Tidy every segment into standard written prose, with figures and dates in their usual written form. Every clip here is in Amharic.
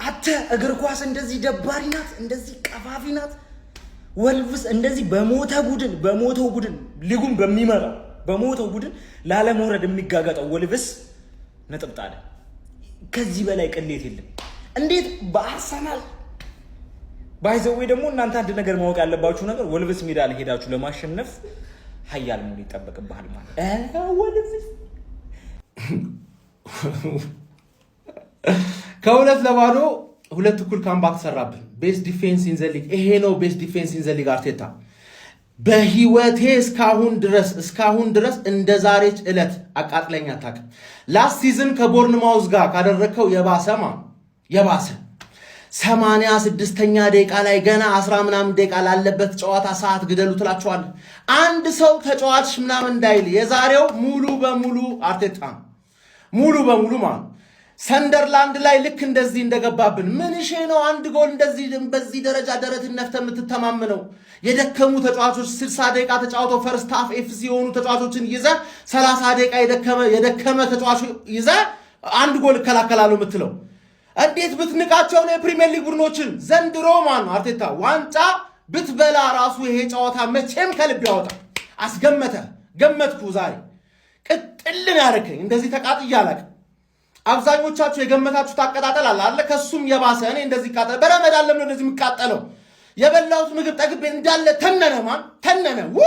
አተ እግር ኳስ እንደዚህ ደባሪ ናት፣ እንደዚህ ቀፋፊ ናት። ወልቭስ እንደዚህ በሞተ ቡድን፣ በሞተው ቡድን፣ ሊጉን በሚመራው በሞተው ቡድን ላለመውረድ የሚጋጋጠው ወልቭስ ነጥብ ጣለ። ከዚህ በላይ ቅሌት የለም። እንዴት በአርሰናል? By the way ደግሞ እናንተ አንድ ነገር ማወቅ ያለባችሁ ነገር ወልቭስ ሜዳ ላይ ሄዳችሁ ለማሸነፍ ሀያል መሆን ይጠበቅብሃል ማለት ወልቭስ። ከ2-0 2 እኩል comeback ተሰራብን። Best defense in the league ይሄ ነው። Best defense in the league አርቴታ። በህይወቴ እስካሁን ድረስ እንደ ዛሬች ዕለት አቃጥለኝ አታውቅም። Last season ከቦርንማውዝ ጋር ካደረግከው የባሰማ የባሰ። 86ኛ ደቂቃ ላይ ገና 10 ምናምን ደቂቃ ላለበት ጨዋታ ሰዓት ግደሉ ትላቸዋለህ። አንድ ሰው ተጫዋች ምናምን እንዳይል የዛሬው ሙሉ በሙሉ አርቴታ ነው። ሙሉ በሙሉ ማለት ሰንደርላንድ ላይ ልክ እንደዚህ እንደገባብን ምንሼ ነው አንድ ጎል እንደዚህ በዚህ ደረጃ ደረትን ነፍተህ የምትተማምነው? የደከሙ ተጫዋቾች 60 ደቂቃ ተጫውተው first half FC የሆኑ ተጫዋቾችን ይዘህ፣ 30 ደቂቃ የደከመ ተጫዋች ይዘህ አንድ ጎል እከላከላለሁ የምትለው እንዴት ብትንቃቸው ነው የፕሪሚየር ሊግ ቡድኖችን? ዘንድሮ ማን ነው አርቴታ ዋንጫ ብትበላ ራሱ ይሄ ጨዋታ መቼም ከልብ ያወጣ። አስገመተ ገመትኩ፣ ዛሬ ቅጥልን ያደረከኝ እንደዚህ ተቃጥዬ አላውቅም። አብዛኞቻችሁ የገመታችሁት አቀጣጠል አለ አለ ከሱም የባሰ። እኔ እንደዚህ ቃጠል በረመዳን ለምን እንደዚህ የሚቃጠለው? የበላሁት ምግብ ጠግቤ እንዳለ ተነነ፣ ማን ተነነ። ው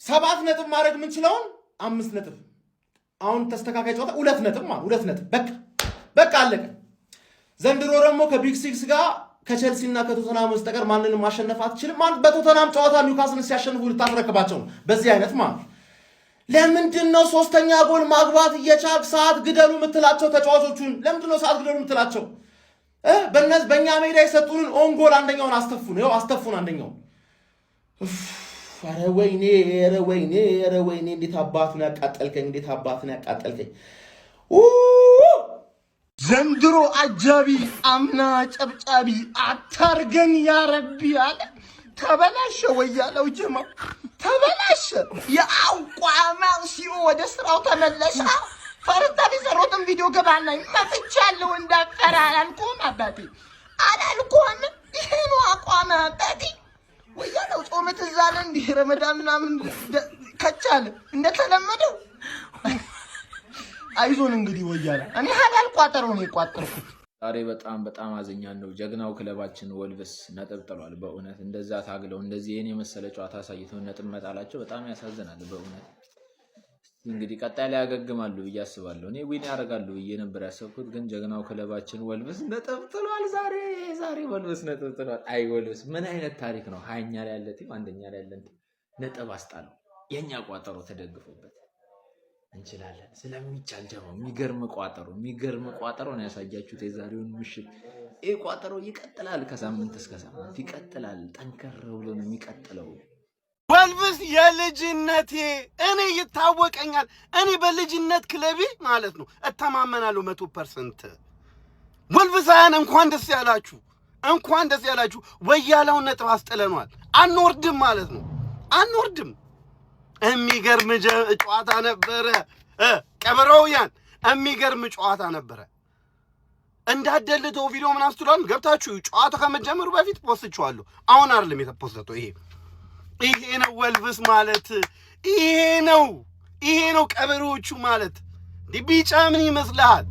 7 ነጥብ ማድረግ የምንችለውን 5 ነጥብ፣ አሁን ተስተካካይ ጨዋታ 2 ነጥብ ማለት 2 ነጥብ፣ በቃ በቃ አለቀ። ዘንድሮ ደግሞ ከ Big Six ጋር ከቸልሲ እና ከቶተናም በስተቀር ማንንም ማሸነፍ አትችልም። በቶተናም ጨዋታ ኒውካስልን ሲያሸንፉ ልታስረክባቸው ነው። በዚህ አይነት ማለት ለምንድን ነው ሶስተኛ ጎል ማግባት እየቻልክ ሰዓት ግደሉ የምትላቸው ተጫዋቾቹን? ለምንድን ነው ሰዓት ግደሉ የምትላቸው? በእኛ ሜዳ የሰጡንን own goal አንደኛውን አስተፉን፣ ይኸው አስተፉን አንደኛውን። ኧረ ወይኔ፣ ኧረ ወይኔ፣ ኧረ ወይኔ! እንዴት አባቱን ያቃጠልከኝ! እንዴት አባቱን ያቃጠልከኝ! ዘንድሮ አጃቢ አምና ጨብጫቢ አታርገን ያረቢ አለ። ተበላሸ ወያለው ጀማ ተበላሸ። የአቋማው ሲኦ ወደ ስራው ተመለሰ። ፈረንታ የሰሩትን ቪዲዮ ገባና መፍቻለሁ። እንዳፈራ አላልኩም አባቴ፣ አላልኩም። ይሄ ነው አቋም አባቴ። ወያለው ጾም ትዝ አለ እንዲህ ረመዳን ምናምን ከቻለ እንደተለመደው አይዞን እንግዲህ ወያላ እኔ ሀላል ቋጠሮ ነው የቋጠርኩት። ዛሬ በጣም በጣም አዝኛለሁ። ጀግናው ክለባችን ወልቭስ ነጥብ ጥሏል። በእውነት እንደዛ ታግለው እንደዚህ ይህን የመሰለ ጨዋታ አሳይተው ነጥብ መጣላቸው በጣም ያሳዝናል። በእውነት እንግዲህ ቀጣይ ላይ ያገግማሉ ብዬ አስባለሁ። እኔ win ያደርጋሉ ብዬ ነበር ያሰብኩት፣ ግን ጀግናው ክለባችን ወልቭስ ነጥብ ጥሏል። ዛሬ ወልቭስ ነጥብ ጥሏል። አይ ወልቭስ ምን አይነት ታሪክ ነው? 20ኛ ላይ ያለ team አንደኛ ላይ ያለን team ነጥብ አስጣለው። የእኛ ቋጠሮ ተደግፎበት እንችላለን ስለሚቻል ደግሞ የሚገርም ቋጠሮ ነው ያሳያችሁት የዛሬውን ምሽት። ይህ ቋጠሮ ይቀጥላል፣ ከሳምንት እስከ ሳምንት ይቀጥላል። ጠንከር ብሎ ነው የሚቀጥለው። ወልቭስ የልጅነቴ እኔ ይታወቀኛል። እኔ በልጅነት ክለቤ ማለት ነው እተማመናለሁ 100%። ወልቭሳውያን እንኳን ደስ ያላችሁ፣ እንኳን ደስ ያላችሁ። ወያላውን ነጥብ አስጥለኗል። አንወርድም ማለት ነው፣ አንወርድም። የሚገርም ጨዋታ ነበረ። ቀበሮውያን የሚገርም ጨዋታ ነበረ። እንዳደልተው ቪዲዮ ምናምን ስትሏል ገብታችሁ ጨዋታው ከመጀመሩ በፊት ፖስትቼዋለሁ። አሁን አይደለም የተፖስተው። ይሄ ነው ወልቭስ ማለት ይሄ ነው። ይሄ ነው ቀበሮዎቹ ማለት። ቢጫ ምን ይመስልሃል?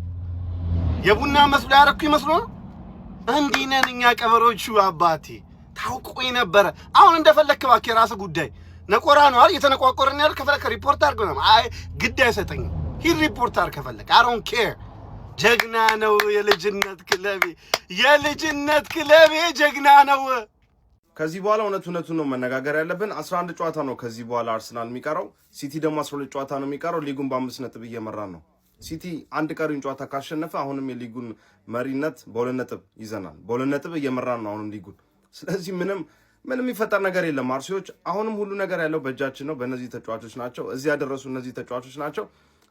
የቡና መስሎ ያረኩ ይመስሎ ነው። እንዲህ ነን እኛ ቀበሮቹ። አባቴ ታውቆኝ ነበረ። አሁን እንደፈለክ እባክህ፣ የራስህ ጉዳይ። ነቆራ ነው አይደል? እየተነቋቆርን ያለ ከፈለክ ሪፖርት አድርግ ነው። አይ ግድ አይሰጠኝም። ሂድ ሪፖርት አድርግ ከፈለክ። I don't care። ጀግና ነው የልጅነት ክለቤ፣ የልጅነት ክለቤ ጀግና ነው። ከዚህ በኋላ እውነት እውነቱን ነው መነጋገር ያለብን። 11 ጨዋታ ነው ከዚህ በኋላ አርሰናል የሚቀረው። ሲቲ ደግሞ 12 ጨዋታ ነው የሚቀረው። ሊጉን በ5 ነጥብ እየመራን ነው። ሲቲ አንድ ቀሪውን ጨዋታ ካሸነፈ አሁንም የሊጉን መሪነት በ2 ነጥብ ይዘናል። በ2 ነጥብ እየመራን ነው አሁንም ሊጉን። ስለዚህ ምንም ምንም የሚፈጠር ነገር የለም። አርሲዎች አሁንም ሁሉ ነገር ያለው በእጃችን ነው። በእነዚህ ተጫዋቾች ናቸው እዚህ ያደረሱ እነዚህ ተጫዋቾች ናቸው።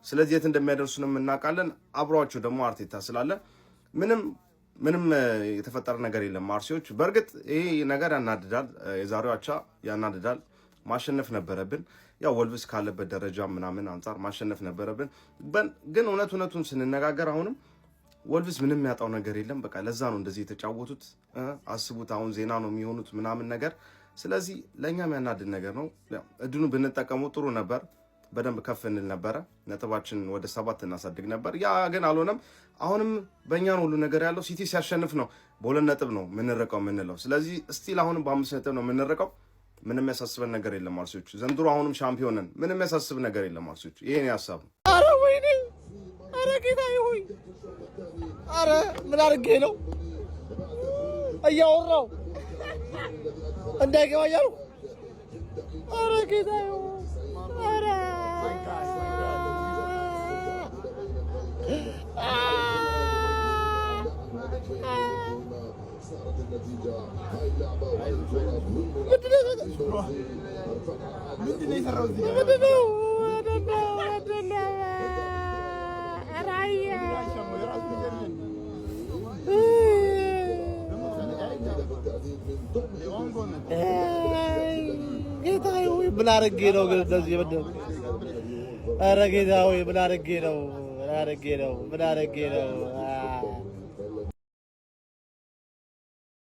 ስለዚህ የት እንደሚያደርሱንም እናውቃለን። አብሯቸው ደግሞ አርቴታ ስላለ ምንም ምንም የተፈጠረ ነገር የለም። አርሲዎች በእርግጥ ይሄ ነገር ያናድዳል። የዛሬው አቻ ያናድዳል። ማሸነፍ ነበረብን። ያው ወልቭስ ካለበት ደረጃ ምናምን አንጻር ማሸነፍ ነበረብን። ግን እውነት እውነቱን ስንነጋገር አሁንም ወልቭስ ምንም ያጣው ነገር የለም። በቃ ለዛ ነው እንደዚህ የተጫወቱት። አስቡት፣ አሁን ዜና ነው የሚሆኑት ምናምን ነገር። ስለዚህ ለእኛ የሚያናድድ ነገር ነው። እድሉን ብንጠቀመው ጥሩ ነበር። በደንብ ከፍ እንል ነበረ። ነጥባችን ወደ 7 እናሳድግ ነበር። ያ ግን አልሆነም። አሁንም በእኛ ነው ሁሉ ነገር ያለው። ሲቲ ሲያሸንፍ ነው በ2 ነጥብ ነው የምንርቀው የምንለው። ስለዚህ still አሁንም በ5 ነጥብ ነው የምንርቀው። ምንም ያሳስበን ነገር የለም። አርሲዎች ዘንድሮ አሁንም ሻምፒዮን ነን። ምንም ያሳስብ ነገር የለም። አርሲዎች ይሄን ሀሳብ ነው። አረ ወይኔ! አረ ጌታዬ ሆይ! አረ ምን አድርጌ ነው እያወራው እንዳይገባ እያልኩ። አረ ጌታዬ ሆይ! አረ ምንድን ነው? ምንድን ነው? ራያ ጌታዬ ሆይ፣ ምን አድርጌ ነው ግን እንደዚህ የበደልኩት? ኧረ ጌታ ሆይ፣ ምን አድርጌ ነው? ምን አድርጌ ነው? ምን አድርጌ ነው?